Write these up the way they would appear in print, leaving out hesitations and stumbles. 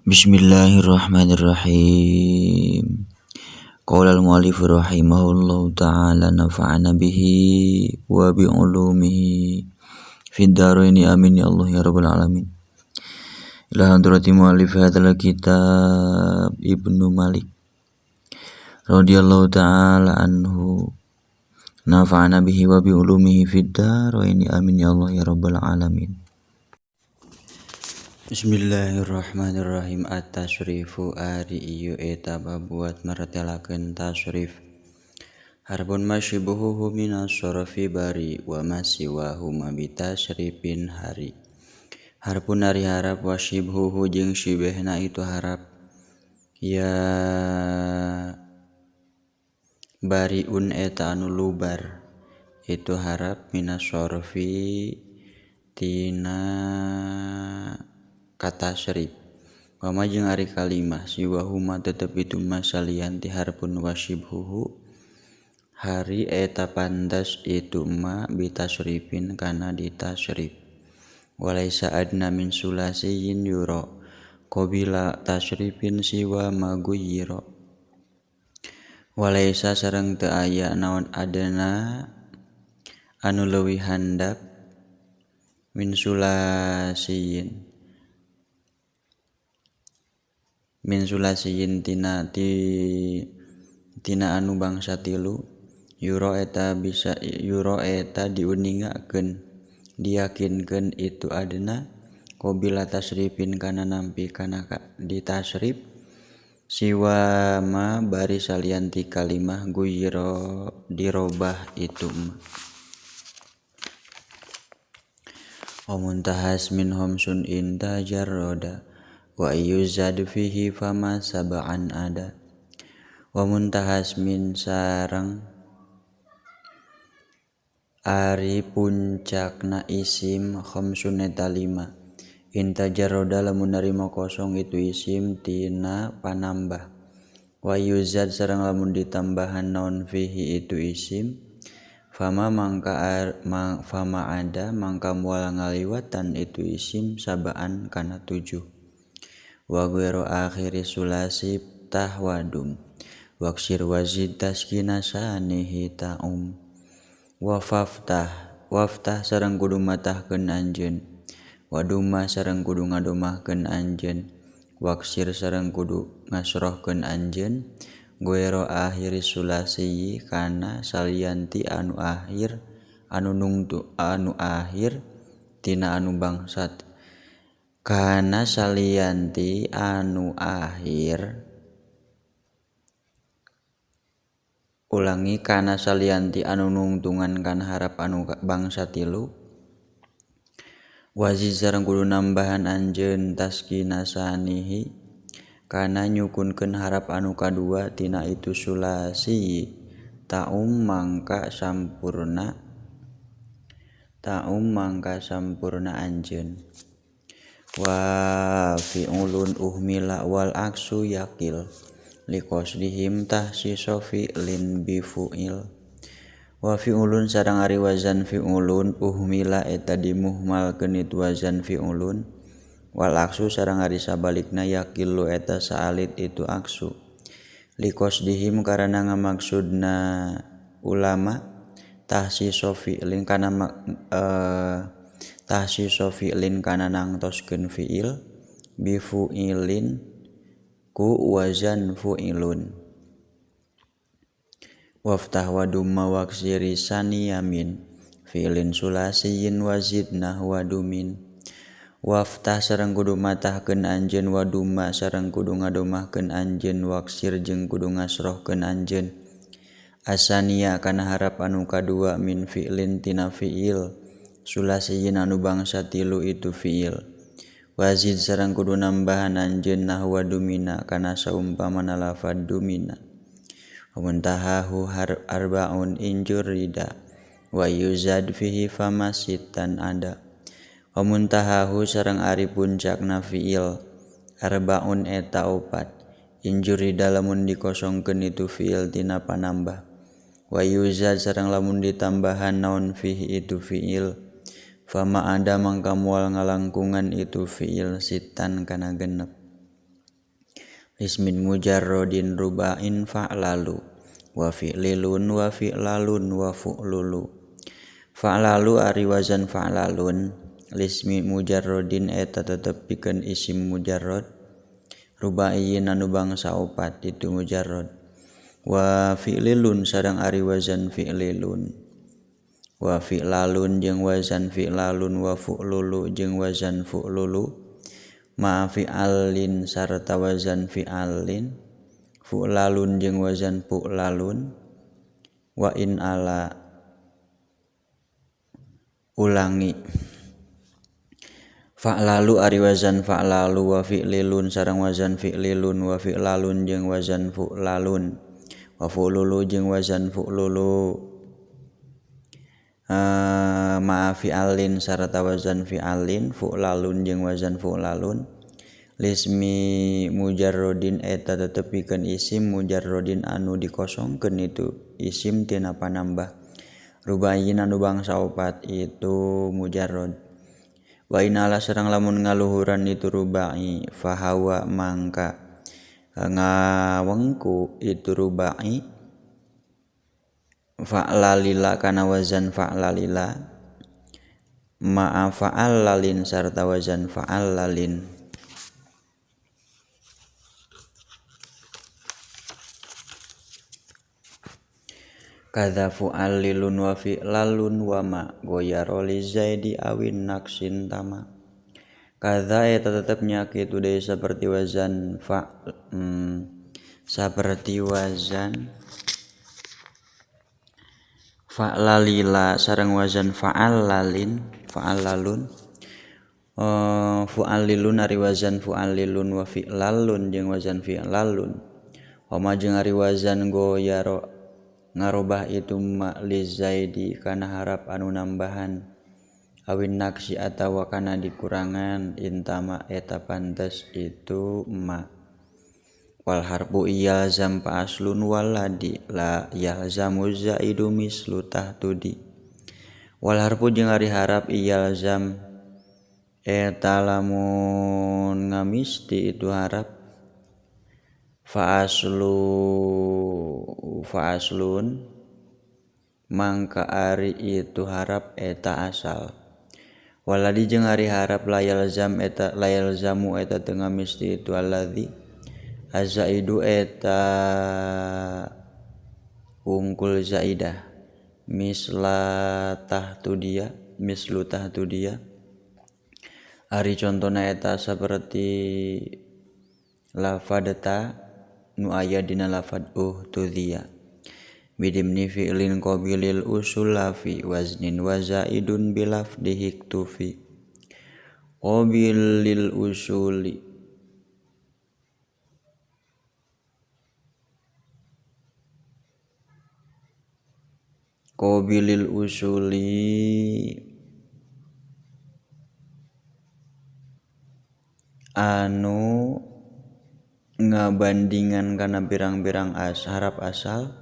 Bismillahirrahmanirrahim. Qala al-mu'allif rahimahullahu ta'ala nafa'ana bihi wa bi ulumihi fid dharaini amin ya Allah ya rabbal alamin. Ila hadrati mu'allif hadzal kitab Ibnu Malik radhiyallahu ta'ala anhu nafa'ana bihi wa bi ulumihi fid dharaini amin ya Allah ya rabbal alamin. Bismillahirrahmanirrahim. At-tasrifu ari ieu eta babuat martelakeun tasrif. Harbun masyibuhu minas sorofi bari wa masiwahu ma bitasrifin hari. Harpun ari harap wasyibhuhu jeung syibehna itu harap ya bariun eta anu lubar itu harap minas sorofi tina katasrif. Wama jeung ari kalimah siwahuma tetep itu masalian ti harpun wasyibhuhu hari eta pantas itu ma bitasrifin kana ditasrif. Walaisa adna min sulasiyin yura qabila tasrifin siwa maguyira. Walaisa sareng teu aya naon adna anu leuwih handap min sulasiyin min sulasiyin tina tina anu bangsa tilu yura eta bisa yura eta diuningakeun diyakinkeun itu adna qabila tasrifin kana nampi kana ditasrif siwa ma bari salian ti kalimah guyira dirobah itu ma. Wa muntahas min homsun intajarroda wa yuzad fihi fama sab'an ada. Wa muntahas min sareng ari puncakna isim khamsun eta lima intajarroda lamun narima kosong itu isim tina panambah. Wa yuzad sareng lamun ditambahan naon fihi itu isim fama mangka fama ada mangka moal ngaliwatan itu isim sab'an kana 7. Wa ghairu akhiri sulasi tahwadum waksir wazid taskina sanihi ta'um. Wa faftah waftah sareng kudu matahkeun anjeun wadumah sareng kudu ngadomahkeun anjeun waksir sareng kudu ngasrohkeun anjeun ghairu akhiri sulasi kana salianti anu akhir anu nungtu anu akhir tina anu bangsat kana salianti anu akhir ulangi kana salianti anu nungtungan kana harap anu bangsa tilu. Waziz sareng kudu nambahan anjeun taskina sanihi kana nyukunkeun harap anu kadua tina itu sulasi ta'um mangka sampurna ta'um mangka sampurna anjeun. Wa fi'ulun uhmila wal aksu yakil liqasdihim tahsisu fi'lin bifu'il. Wa fi'ulun sareng ari wazan fi'ulun uhmila eta dimuhmalkeun itu wazan fi'ulun wal aksu sareng ari sabalikna yakilu eta saalit itu aksu liqasdihim karana ngamaksudna ulama tahsisu fi'lin kana tahsisu fi'lin kana nangtoskeun fi'il bifu'ilin ku wazan fu'ilun. Waftah wa dumma waksiri saniyamin fi'lin sulasiyin wazidnah wa dumin. Waftah sareng kudu matahkeun anjeun wa dumma sareng kudu ngadomahkeun anjeun waksir jeung kudu ngasrohkeun anjeun asaniya kana harap anu kadua min fi'lin tina fi'il sulasiyin anu bangsa tilu itu fi'il. Wazid sareng kudu nambahan anjeun nahwa dumina kana saumpamana lafad dumina. Wa muntahahu arbaun injurida wa yuzad fihi fama sitan ada. Wa muntahahu sareng ari puncakna fi'il arbaun eta opat injurida lamun dikosongkeun itu fi'il tina panambah. Wa yuzad sareng lamun ditambahan naon fihi itu fi'il fama ada mangka moal ngalangkungan itu fi'il sitan kana genep. Ismin mujarrodin ruba'in fa'lalu wa fi'lilun wa fi'lalun wa fu'lulu. Fa'lalu ari wazan fa'lalun lismi mujarrodin eta tetep pikeun isim mujarrod rubaiyin anu bangsa opat itu mujarrod. Wa fi'lilun sareng ari wazan fi'lilun wa fi'lalun jeung wazan fi'lalun wa fu'lulu jeung wazan fu'lulu ma fi'alin sarta wazan fi'alin fu'lalun jeung wazan fu'lalun wa in ala ulangi. Fa'lalu ari wazan fa'lalu wa fi'lilun sareng wazan fi'lilun wa fi'lalun jeung wazan fu'lalun wa fu'lulu jeung wazan fu'lulu ma fi'alin sarta wazan fi'alin fu'lalun jeung wazan fu'lalun lismi mujarrodin eta tetep pikeun isim mujarrodin anu dikosongkeun itu isim tina panambah rubaiyin anu bangsa opat itu mujarrod. Wa inala sareng lamun ngaluhuran itu rubai fahawa mangka ngawengku itu rubai fa'lalila kana wazan fa'lalila ma'a fa'allalin sarta wazan fa'allalin. Kadza fu'allilun wa fi'lalun wa ma goyaro li zaidi awin naksin tama. Kadza eta tetep nya kitu deui seperti wazan fa seperti wazan fa'lalila sareng wazan fa'allalin fa'allalun fu'allilun ari wazan fu'allilun wa fi'lalun jeung wazan fi'lalun wa ma jeung ari wazan goyaro ngarobah itu ma li zaidi kana harap anu nambahan awin naksi atawa kana dikurangan intama eta pantes itu ma. Wal harbu iyalzam fa aslun waladi la yalzamu zaidu mislu tahtudi. Wal harbu jeung ari harap iyalzam eta lamun ngamisti itu harap fa aslun mangka ari itu harap eta asal. Waladi jeung ari harap la yalzam eta la yalzamu eta teu ngamisti itu alladzi azaidu eta wungkul zaidah misla tahtudia mislu tahtudia ari contona eta seperti lafadta nu aya dina lafad uhtudhiya bidimni fi'lin qabilil usulafi waznin wa zaidun bilafdihi iktufi qabilil usuli qabilil usuli anu ngabandingan kana pirang-pirang harap asal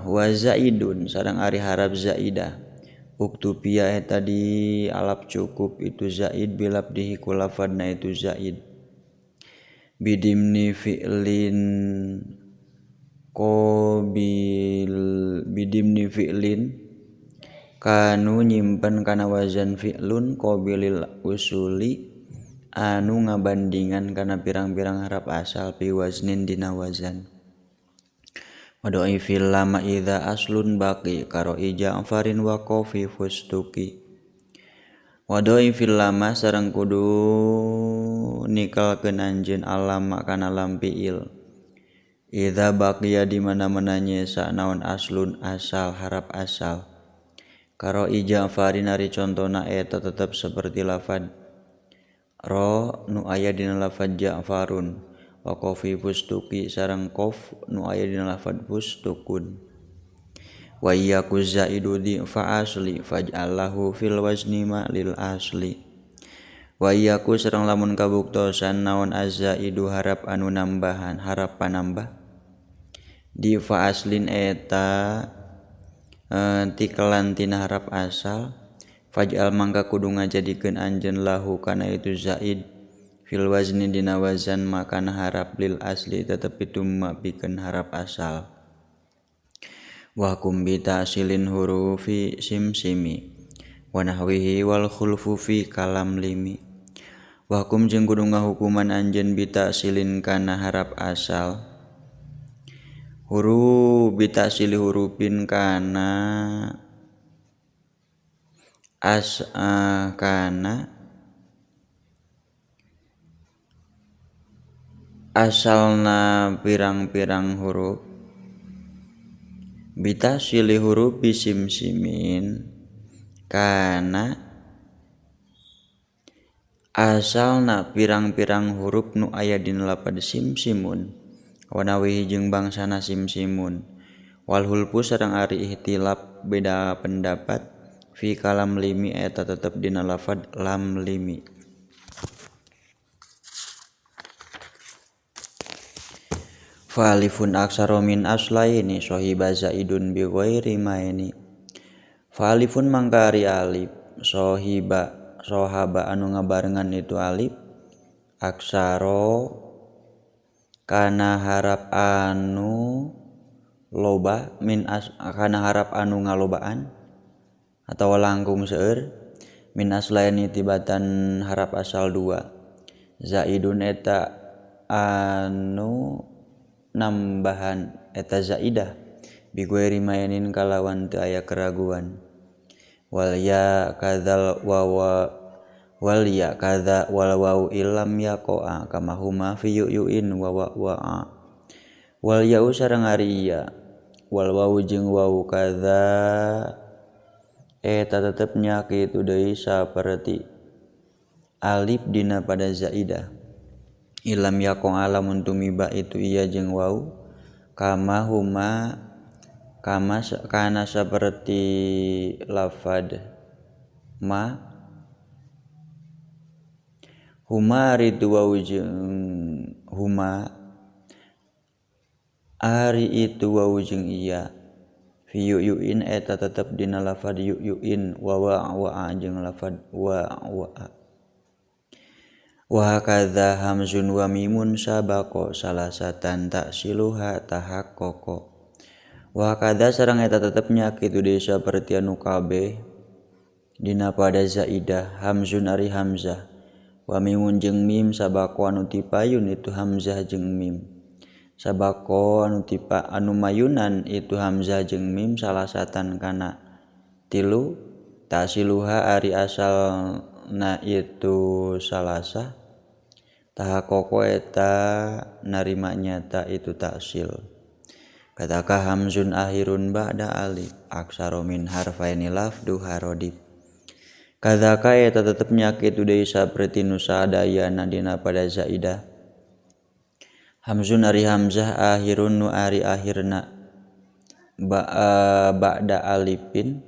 wa zaidun sareng ari harap zaidah uktubia eta di alap cukup itu zaid bilabdihi kulafadna itu zaid bidimni fi'lin qabil bidimni fi'lin kanu nyimpen kana wazan fi'lun qabilil usuli anu ngabandingan kana pirang-pirang harap asal pi waznin dina wazan. Wado'i fil lama idza aslun baqi karo ja'farin wa qafi fustuki. Wado'i fil lama sareng kudu nikalkeun anjeun alama kana lam fi'il. Idza baqiya di mana-mana nyesa naon aslun asal harap asal. Karo Ja'farin ari contona eta tetep seperti lafad ro nu aya dina lafad Ja'farun wa qafi fustuki sareng qaf nu aya dina lafad fustukun. Wa yaku zaidu di fa asli faj'allahu fil wazni ma lil asli. Wa yaku sareng lamun kabuktosan naon azaidu harap anu nambahan harap panambah di fa aslin eta tikelan tina harap asal Faj'al mangka kudu ngajadikeun anjeun lahu kana itu zaid fil wazni dina wazan makana harap lil asli tetep itu ma pikeun harap asal. Wa kum bi ta'silin hurufi simsimi wa nahwihi wal khulfu fi kalam limi. Wa kum jeung kudu ngahukuman anjeun bi ta'silin kana harap asal huruf bi ta'sili hurufin kana as kana asalna pirang-pirang huruf bitasili huruf bisimsimin kana asalna pirang-pirang huruf nu aya dina lapad simsimun wanawihi jeung bangsana simsimun wal hulfu sareng ari ihtilaf beda pendapat fi kalam limi eta tetep dina lafad lam limi. Fa alifun aksara min aslaini sahiba zaidun bi ghairi maini. Fa alifun mangka ari alif sahiba sahaba anu ngabarengan itu alif aksara kana harap anu loba min as kana harap anu ngalobaan atau langkung seueur min aslaini tibatan harap asal dua zaidun eta anu nambahan eta zaidah bi ghairi mainin kalawan teu aya keraguan wal ya kadzal wawa wal ya kadza wal wau illam yaqa'a kama huma fi yu'in wa wa wa wal ya sareng ari ya wal wau jeung wau kadza eta tetep nya kitu deui saperti alif dina pada zaidah ilam yaqong alamun tumiba itu iya jeung wau kama huma kama kana saperti lafad ma huma ari itu wau jeung huma ari itu wau jeung iya fi yu'in eta tetep dina lafad yu'in wa wa wa jeung lafad wa wa. Wa hakadza hamzun wa mimun sabaqo salasatan ta'siluha tahaqqaqa. Wa hakadza sareng eta tetep nya kitu deui saperti anu kabeh dina pada zaidah hamzun ari hamzah wa mimun jeung mim sabaqo anu tipayun itu hamzah jeung mim sabaqo anu tipa anu mayunan itu hamzah jeung mim salasatan kana tilu ta'siluha ari asalna itu salasa tahaqoko eta narima nyata itu taksil. Kataka hamzun akhirun ba'da alif aksara min harfaini lafdu harodib. Kadzaka eta tetep nya kitu deui saperti nu sadayana dina pada zaidah hamzun ari hamzah akhirun nu ari akhirna ba'da alifin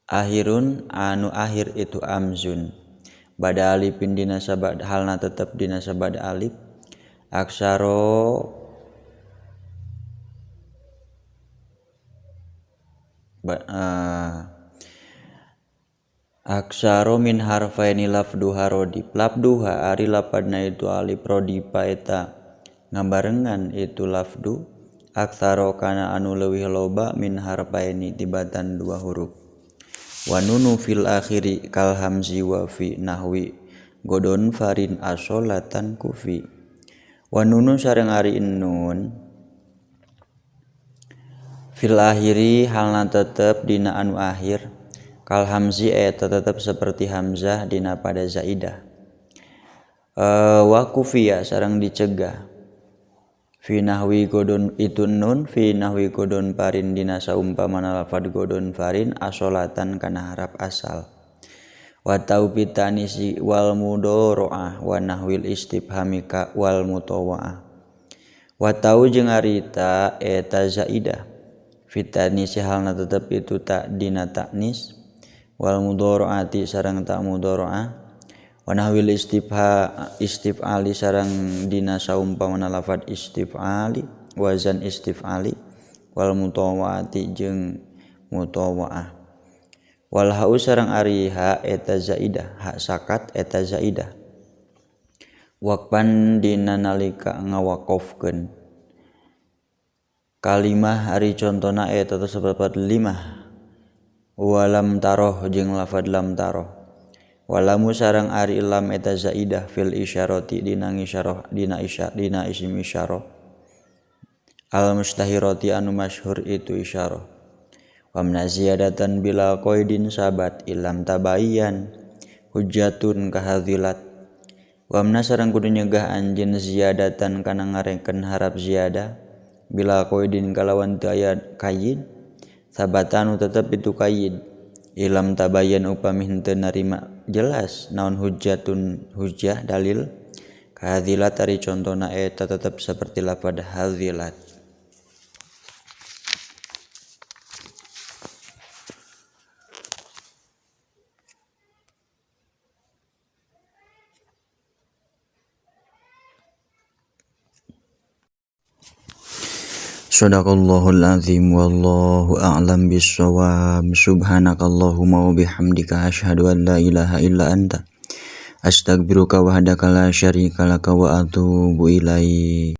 akhirun anu akhir itu amzun bada alifin dina sabad halna tetep dina sabad alif aksaro aksaro min harfaini lafduha rodib lafduha ari lapadna itu alif rodipa eta ngabarengan itu lafdu aksaro kana anu leuwih loba min harfaini tibatan dua huruf wa nunu fil akhiri kal hamzi wa fi nahwi godon farin asolatan kufi. Wa nunu sareng ari nun fil akhiri halna tetep dina anu akhir kal hamzi eta tetep seperti hamzah dina pada zaidah wa kufiya sareng dicegah fi nahwi godon itu nun fi nahwi godon farin dina saumpamana lafad godon farin asolatan kana harap asal wa taubitanisi wal mudoroah wa nahwil istifhami ka wal mutawaah wa tau jeung ari ta eta zaidah fitanisi halna tetep itu ta dina taknis wal mudoroati sareng ta mudoroah wa nahwil istif'ali sareng dina saumpamana lafad istif'ali wazan istif'ali wal mutawaati jeung mutawaah. Wal ha'u sareng ari ha eta zaidah, ha sakat eta zaidah. Waqfan dina nalika ngawaqofkeun. Kalimah ari contona eta tersebut limah. Walam taroh jeung lafad lam taroh. Walamu sareng ari lam eta zaidah fil isyarati dina ngisyarah dina isyar dina isim isyarah. Al mustahirati anu masyhur itu isyarah. Wamna ziyadatan bila qaidin sabat ilam tabayyan hujjatun kahadzilat. Wamna sareng kudu nyegah anjeun ziyadatan kana ngareken harap ziyadah bila qaidin kalawan teu aya kaid sabatanu tetep itu kaid ilam tabayyan upami henteu narima jelas naon hujjatun hujjah dalil kahadzilat ari contona eta tetep seperti lafad hadzilat. Shadaqallahul azim wallahu a'lam bissawab. Subhanakallahumma wa bihamdika asyhadu an la ilaha illa anta astaghfiruka wahdaka la syarika laka wa atubu ilaik.